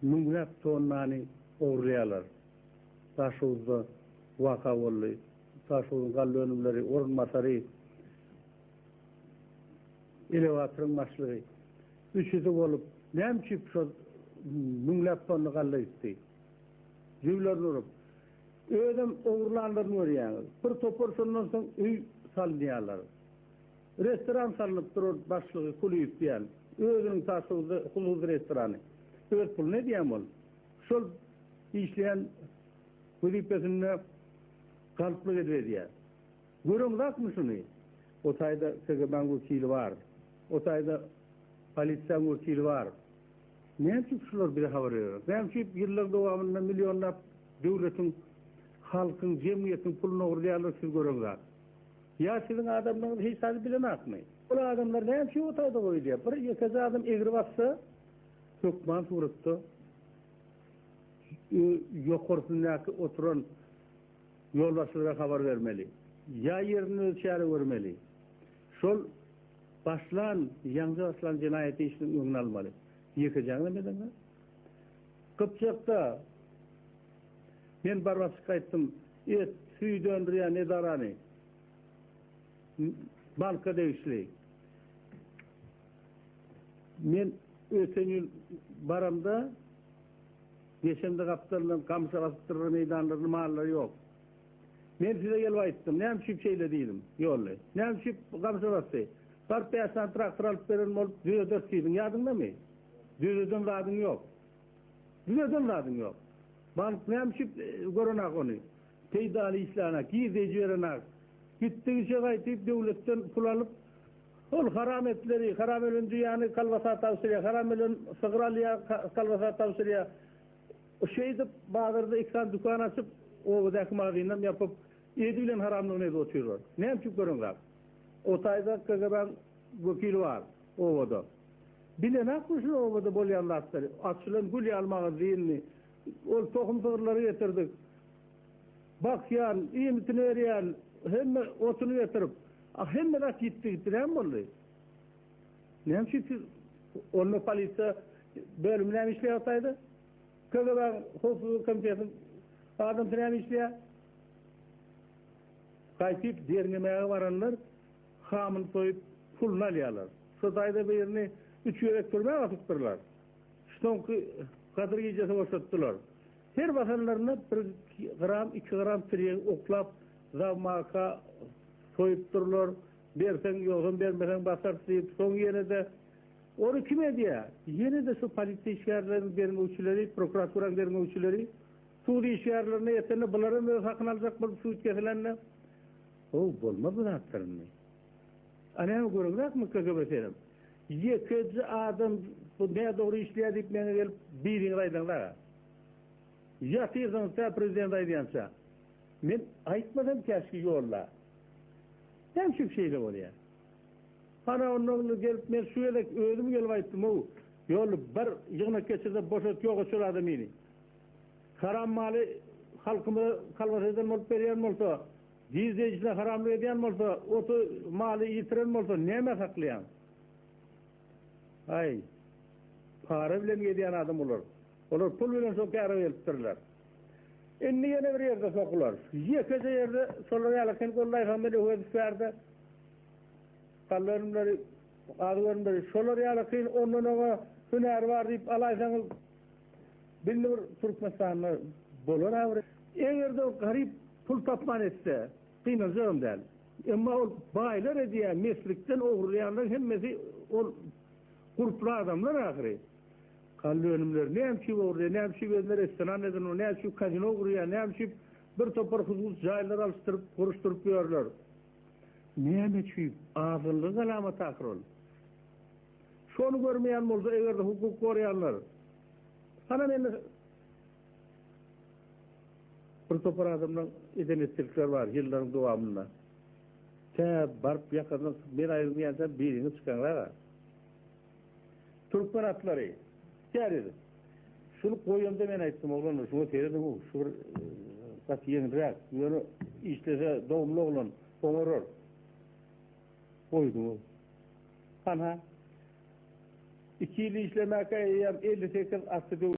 Müňläp tonnany ogurlaýarlar. Daşoguzda waka boldy. Daşoguzyň galla önümleri orunbasary, elewatoryň başlygy üçüsi bolup näme üçin şol müňläp tonna galla gitdi? Jübülerini urup. Özem ogurlanlaryny görýäňiz. Bir topar şondan soň öý salynýarlar. Restoran salnypdyr ol başlygy Kulyýew diýen. Özüniň Daşoguzda hususy restorany. Öz puluna edýän ol. Şol işleýän wezipesinde galplyk edip edýär. Göreňzakmy şuny? O taýda KGB-niň wekili bar. O taýda polisiýaň wekili bar. Näme üçin şular bize habar berenok? Näme üçin ýyllaryň dowamynda millionlap döwletiň, halkyň, jemgyýetiň puluny ogurlaýarlar siz göreňzak? Ýa siziň adamlaryňyz hiç zady bilenakmy? Ol adamlar näme üçin o taýda goýulýar? Bir ýekeje adam egri bassa, hökman suratda ýokarsyndaky oturan ýolbaşçylara habar bermeli. Ýa ýerinde özi çäre görmeli. Şol başlan, ýaňja başlan jenaýat işiniň öňüni almaly. Ýekejaňam edeňok. Gypjakda men baryp açyk aýtdym, et, süýt öndürýän edarany banka degişli. Men öten ýyl baramda, geçemde gapdalyndan gamşa basypdyrlar meýdanlaryny, mallary ýok. Men size gelip aýtdym, näme üçin şeýle diýdim, Ýolly. Näme üçin gamşa basdy? Baryp bäş sany traktor alyp beren bolup düzederis diýdiň, ýadyňdamy? Düzeden zadyň ýok. Düzeden zadyň ýok. Bank näme üçin görenak ony? Peýdaly işlänak, girdeji berenak. Gitdigiçe gaýtyp döwletden pul alyp, ol haram etleri, haram ölen düýäni kolbasa tabşyrýar, haram ölen sygyr alýar, kolbasa tabşyrýar. Şeýdip bazarda iki sany dükan açyp, obadaky magazynam ýapyp, edi bilen haramlygyny edip otyrlar. Näme üçin göreňzak? O taýda KGB-niň wekili bar obada. Bilenakmy şu obada bolýan zatlary? Açylan gül ýaly magazyndy. Ol tohum sygyrlary getirdik. Bakýan, iýmitini berýän, hemme otuny getirip. A hemme zat ýitdi gitdi. Näme boldy? Näme üçin siz onda polisiýa bölümi näme işleýär o taýda? KGB-niň howpsuzlyk komitetiniň adamsy näme işleýär? Gaýtyp derňemäge baranlar hamyny soýup puluny alýarlar. Şo taýda birini üç gezek türmä basypdyrlar. Şu soňky Gadyr gijesi boşatdylar. Her basanlarynda bir gram, iki gram tirýegi oklap zawmaka soýupdyrlar. Berseň, ýogsam bermeseň basarys diýip, soň ýene-de Ony kim edýär? Ýene-de şu polisiýa işgärleriniň derňewçileri, prokuraturaň derňewçileri. Sud işgärlerine ýetende bularam öz hakyny aljak bolup sud kesilende. How, bolmaz bu zatlar indi. A näme göreňzakmy KGB senem? Ýekeje adam bu nädogry işleýär diýip meňe gelip biriňiz aýdaňzag-a. Ýatyrsyňyz tä prezident aýdýança. Men aýtmasam käşgi ýolla. Näme üçin şeýle bolýar? Hana onda indi gelip men şu gezek özüm gelip aýtdym-ow, Ýolly bir ýygnak geçirde boşat ýok et şol adamyny. Haram maly halkymyza kolbasa eden bolup berýän bolsa, girdejisine haramlyk edýän bolsa, oty maly ýitiren bolsa nämä saklaýaň? Aý, para bilen gezýän adam olar. Olar pul bilen şo käre gelipdirler. Indi ýene bir ýerde sokular. Ýekeje ýerde şolar ýaly sen gollaýsaň men Öwezow bärde galla önümleri, azyk önümleri şolar ýaly kyn ondan oňa hünäri bar diýip alaýsaňyz belli bir Türkmenistanda bolar-a bir. Eger-de ol garyp pul tapman etse, gynanjagam däl. Emma ol baýlar edýär, meslikden ogurlaýanlaryň hemmesi ol gurply adamlar ahyry. Galla önümleri näme üçin ogurlaýar, näme üçin özüne restoran edinip, näme üçin kazino gurýar, näme üçin bir topar hususy jaýlar alyşdyryp, guruşdyryp ýörler. Näme üçin? Azgynlygyň alamaty ahyry ol. Şony görmeýän bolsa eger-de hukuk goraýanlar, hana mende bir topar adamlaryň eden etdilikleri bar ýyllaryň dowamynda. Tä baryp ýakadan men aýrylmaýançam biriňiz çykaňzag-a. Türkmen atlary. Gäriz. Şuny goýanda men aýtdym, oglanlar, şuňa serediň-ow, şu bir gaty ýeňilräk, ýöne işlese dogumly oglan, oňarar. Goýduň-ow. Hanha, iki ýyl işlemäkä eýýäm 58 atly döwlet.